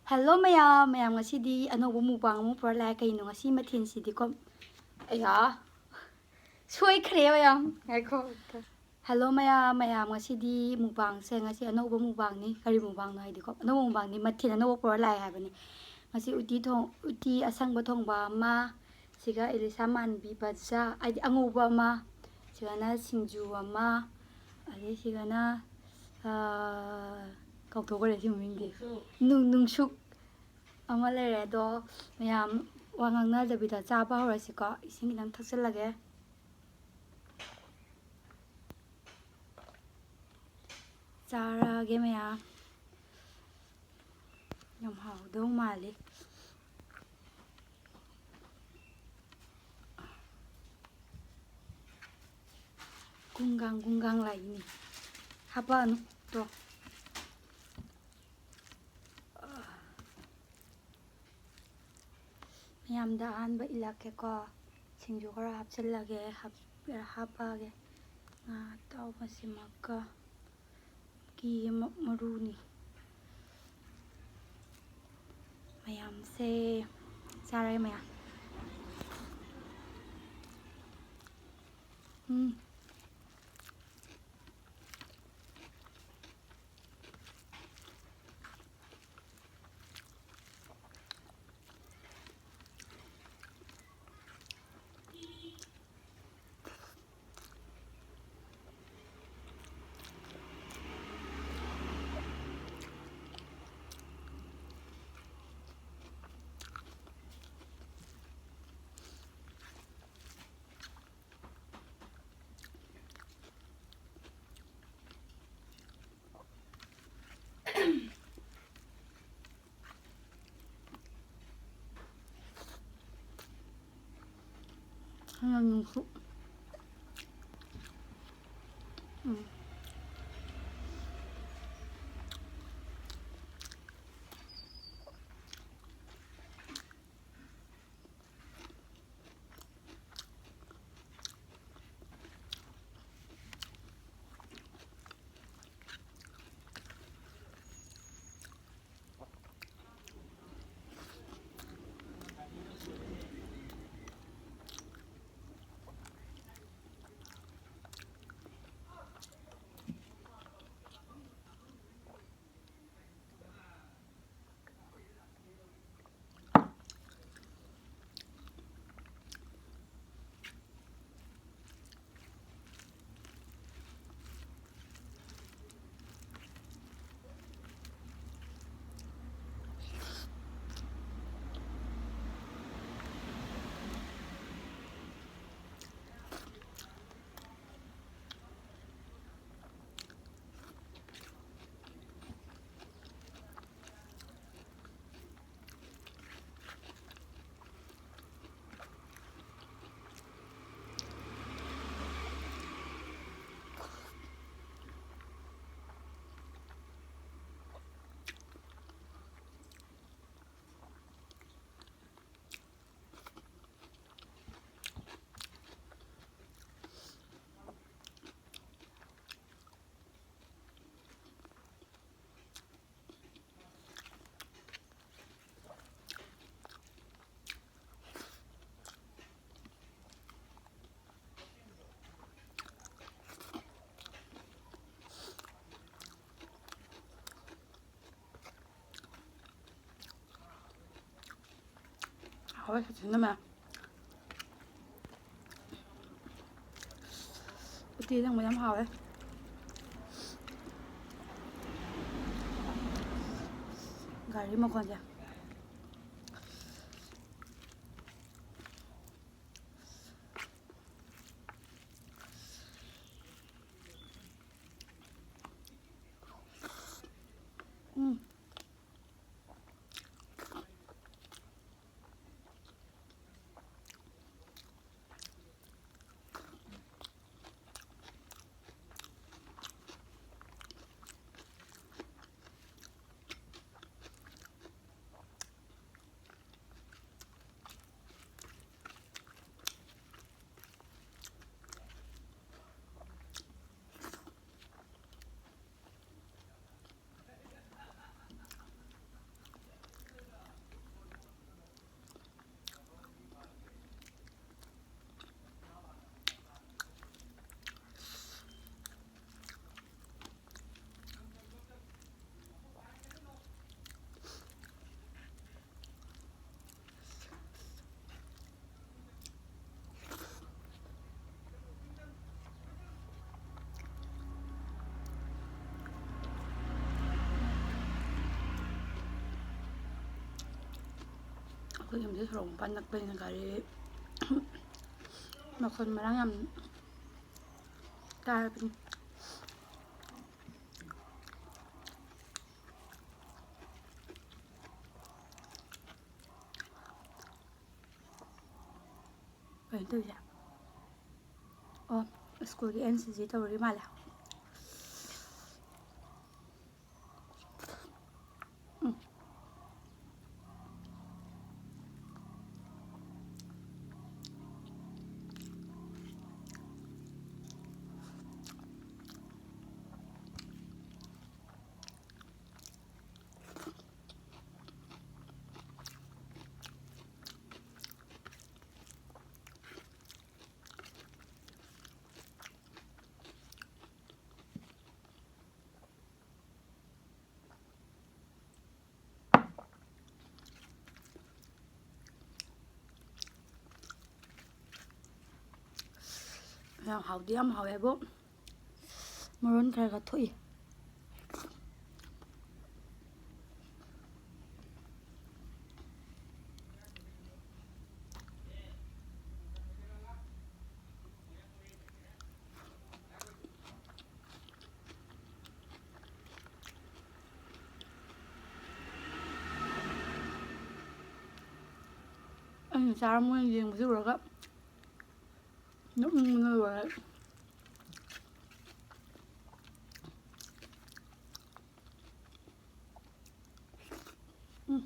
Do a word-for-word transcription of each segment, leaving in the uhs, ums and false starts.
Hello ꯃꯌꯥꯝ, ꯃꯌꯥꯝ ꯉꯁꯤꯗꯤ ꯑꯅꯧꯕ ꯃꯨꯛꯕꯥꯡ ꯑꯃ ꯄꯨꯔ ꯂꯥꯛꯑꯦ꯫ ꯀꯩꯅꯣ ꯉꯁꯤ ꯃꯊꯦꯜꯁꯤꯗꯤꯀꯣ? ꯑꯌꯥ, ꯁꯣꯏꯈ꯭ꯔꯦ ꯃꯌꯥꯝ, ꯉꯥꯏꯈꯣ꯫ ꯍꯜꯂꯣ ꯃꯌꯥꯝ, ꯃꯌꯥꯝ ꯉꯁꯤꯗꯤ ꯃꯨꯛꯕꯥꯡꯁꯦ, ꯉꯁꯤ ꯑꯅꯧꯕ ꯃꯨꯛꯕꯥꯡꯅꯤ꯫ ꯀꯔꯤ ꯃꯨꯛꯕꯥꯡꯅꯣ ꯍꯥꯏꯗꯤꯀꯣ, ꯑꯅꯧꯕ ꯃꯨꯛꯕꯥꯡꯅꯤ, ꯃꯊꯦꯜ ꯑꯅꯧꯕ ꯄꯨꯔ ꯂꯥꯛꯑꯦ ꯍꯥꯏꯕꯅꯤ꯫ ꯉꯁꯤ ꯎꯇꯤ ꯊꯣꯡ-, ꯎꯇꯤ ꯑꯁꯪꯕ ꯊꯣꯡꯕ ꯑꯃ, ꯁꯤꯒ ꯏꯂꯤꯁꯥ ꯃꯥꯟꯕꯤ ꯕꯖꯥ, ꯍꯥꯏꯗꯤ ꯑꯉꯧꯕ ꯑꯃ, ꯁꯤꯒꯅ ꯁꯤꯡꯖꯨ ꯑꯃ, ꯑꯗꯩ ꯁꯤꯒꯅ, ꯑꯥ, ꯀꯥꯎꯊꯣꯛꯈ꯭ꯔꯦ ꯁꯤ ꯃꯃꯤꯡꯗꯤ꯫ ꯅꯨꯡ-, ꯅꯨꯡꯁꯨꯛ ꯑꯃ ꯂꯩꯔꯦ꯫ ꯑꯗꯣ ꯃꯌꯥꯝ ꯋꯥ ꯉꯥꯡꯅꯗꯕꯤꯗ ꯆꯥꯕ ꯍꯧꯔꯁꯤꯀꯣ꯫ ꯏꯁꯤꯡ ꯈꯤꯇꯪ ꯊꯛꯆꯜꯂꯒꯦ꯫ ꯆꯥꯔꯒꯦ ꯃꯌꯥꯝ꯫ ꯌꯥꯝ ꯍꯥꯎꯗꯧ ꯃꯥꯜꯂꯤ꯫ ꯒꯨꯡꯒꯥꯡ ꯒꯨꯡꯒꯥꯡ ꯂꯥꯛꯏꯅꯦ꯫ ꯍꯥꯄꯛꯑꯅꯨ ꯇꯣ꯫ ꯃꯌꯥꯝꯗ ꯑꯍꯥꯟꯕ ꯏꯜꯂꯛꯀꯦꯀꯣ꯫ ꯁꯤꯡꯖꯨ ꯈꯔ ꯍꯥꯞꯆꯤꯜꯂꯒꯦ, ꯍꯥꯞ-, ꯍꯥꯞꯄꯛꯑꯒꯦ꯫ ꯉꯥ ꯑꯇꯥꯎꯕꯁꯤꯃꯒ꯫ ꯀꯤ ꯑꯃ ꯃꯔꯨꯅꯤ꯫ ꯃꯌꯥꯝꯁꯦ ꯆꯥꯔꯒꯦ ꯃꯌꯥꯝ꯫ ꯎꯝ꯫ ꯍꯪꯒꯥꯝ ꯅꯨꯡꯁꯨ꯫ ꯎꯝ꯫ ꯍꯥꯎꯋꯦ ꯁꯥꯊꯤꯅ ꯃꯌꯥꯝ꯫ ꯎꯇꯤ ꯑꯁꯪꯕ ꯌꯥꯝ ꯍꯥꯎꯋꯦ꯫ ꯒꯥꯔꯤ ꯃꯈꯣꯟꯁꯦ꯫ ꯎꯝ꯫ ꯑꯩꯈꯣꯏ ꯌꯨꯝꯁꯦ ꯁꯣꯔꯣꯛ ꯃꯄꯥꯟ ꯅꯛꯄꯅꯤꯅ ꯒꯥꯔꯤ ꯃꯈꯣꯟ ꯃꯔꯥꯡ ꯌꯥꯝ ꯇꯥꯔꯕꯅꯤ꯫ ꯀꯩꯅꯣ ꯇꯧꯔꯤꯁꯦ? ꯑꯣ, ꯁ꯭ꯀꯨꯜꯒꯤ ꯑꯦꯟ ꯁꯤ ꯁꯤ ꯇꯧꯔꯤ ꯃꯥꯜꯂꯦ꯫ ꯎꯝ꯫ ꯌꯥꯝ ꯍꯥꯎꯗꯤ ꯌꯥꯝ ꯍꯥꯎꯋꯦꯕꯨ, ꯃꯔꯣꯟ ꯈꯔ ꯈꯔ ꯊꯣꯛꯏ꯫ ꯑꯩꯅ ꯆꯥꯔ ꯃꯣꯏꯅ ꯌꯦꯡꯕꯁꯤ ꯎꯔꯒ ꯅꯣꯛꯅꯤꯡꯕꯅ ꯂꯣꯏꯔꯦ꯫ ꯎꯝ꯫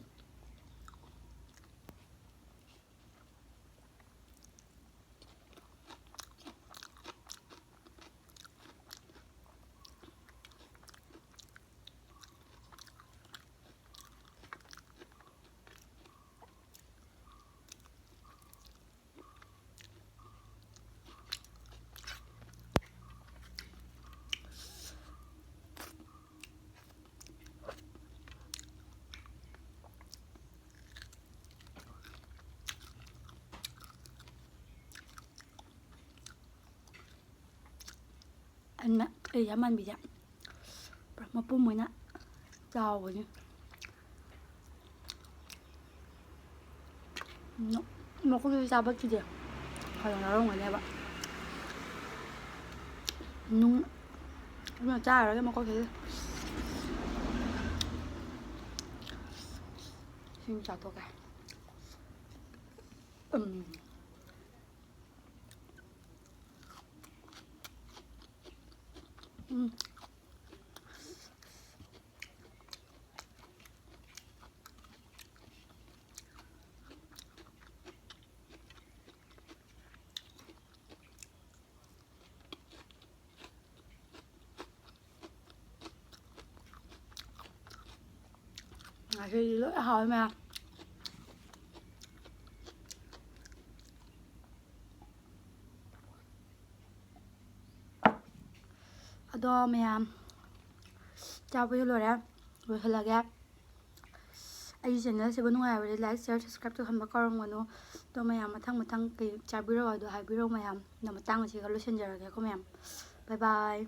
ꯑꯩꯅ ꯑꯩ ꯌꯥꯝꯃꯟꯕꯤꯁꯦ ꯄꯨꯔꯥ ꯃꯄꯨꯝ ꯑꯣꯏꯅ ꯆꯥꯎꯕꯅꯤ꯫ ꯃꯀꯣꯛꯇꯨꯗꯤ ꯆꯥꯕ ꯀꯤꯗꯦ꯫ ꯐꯖꯅ ꯌꯥꯎꯔꯝꯒꯅꯦꯕ꯫ ꯅꯨꯡ ꯑꯗꯨꯅ ꯆꯥꯔꯔꯣꯏꯒꯦ ꯃꯀꯣꯛꯇꯨꯗꯤ꯫ ꯁꯤꯃ ꯆꯥꯊꯣꯛꯀꯦ꯫ ꯎꯝ꯫ ꯎꯝ꯫ ꯉꯁꯤꯗꯤ ꯂꯣꯏ ꯍꯥꯎꯋꯦ ꯃꯌꯥꯝ꯫ ꯑꯗꯣ ꯃꯌꯥꯝ, ꯆꯥꯕꯁꯨ ꯂꯣꯏꯔꯦ, ꯂꯣꯏꯁꯤꯜꯂꯒꯦ꯫ ꯑꯩꯒꯤ ꯆꯦꯅꯦꯜꯁꯤꯕꯨ ꯅꯨꯡꯉꯥꯏꯔꯕꯗꯤ like, share, subscribe ꯇꯧꯍꯟꯕ ꯀꯥꯎꯔꯝꯒꯅꯨ꯫ ꯑꯗꯣ ꯃꯌꯥꯝ ꯃꯊꯪ ꯃꯊꯪ ꯀꯩ ꯆꯥꯕꯤꯔꯛꯑꯣ ꯑꯗꯣ ꯍꯥꯏꯕꯤꯔꯛꯑꯣ ꯃꯌꯥꯝ꯫ ꯑꯗꯣ ꯃꯇꯥꯡ ꯑꯁꯤꯒ ꯂꯣꯏꯁꯤꯟꯖꯔꯒꯦꯀꯣ ꯃꯌꯥꯝ꯫ Bye bye꯫